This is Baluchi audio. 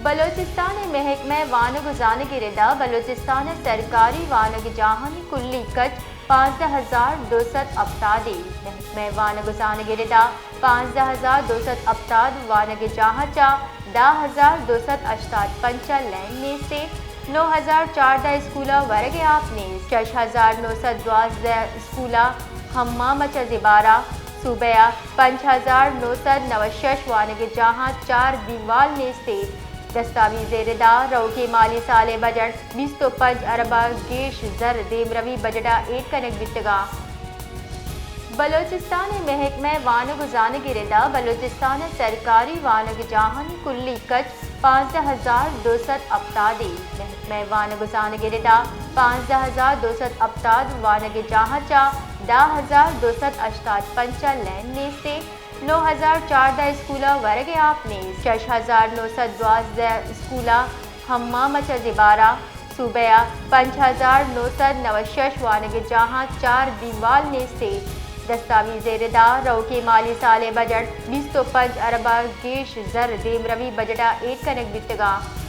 بلوچستان ءِ محکمہ وانگ ءُ زانگ ءِ ردا بلوچستان ءِ سرکاری وانگجاہانی کلی کچ پانزدہ ہزار دو سد ہپتاد اِنت۔ محکمہ وانگ ءُ زانگ ءِ ردا پانزدہ ہزار دو سد ہپتاد وانگجاہاں چہ دہ ہزار دو سد ہشتاد پنچ ءَ لین نیست اِنت۔ نو ہزار چاردہ اسکول ءَ ورگ ءِ آپ نیست۔ شش ہزار نو سد دوازدہ اسکول ءِ حمام ءَ چہ زبارہ۔ صوبہ ءَ پنچ ہزار نو سد نود شش وانگجاہاں چار دیوال نیست اِنت۔ دستاویز ءِ ردا رؤکیں مالی سال ءِ بجٹ بیست ءُ پنچ ارب ءَ گیش زر دیمروی بجٹ ءَ ایر کنگ بیتگ اَنت۔ بلوچستان ءِ محکمہ وانگ ءُ زانگ ءِ ردا بلوچستان ءِ سرکاری وانگجاہانی کلی کچ پانزدہ ہزار دو سد ہپتاد اِنت۔ محکمہ وانگ ءُ زانگ ءِ ردا پانزدہ ہزار دو سد ہپتاد وانگجاہاں چہ دہ ہزار دو سد ہشتاد پنچ ءَ لین نیست اِنت۔ نو ہزار چاردہ اسکول ءَ ورگ ءِ آپ نیست۔ شش ہزار نو سد دوازدہ اسکول ءِ حمام ءَ چہ زبارہ۔ صوبہ ءَ پنچ ہزار نو سد نود شش وانگجاہاں چار دیوال نیست اِنت۔ دستاویز ءِ ردا رؤکیں مالی سال ءِ بجٹ بیست ءُ پنچ ارب ءَ گیش زر دیمروی بجٹ ءَ ایر کنگ بیتگ اَنت۔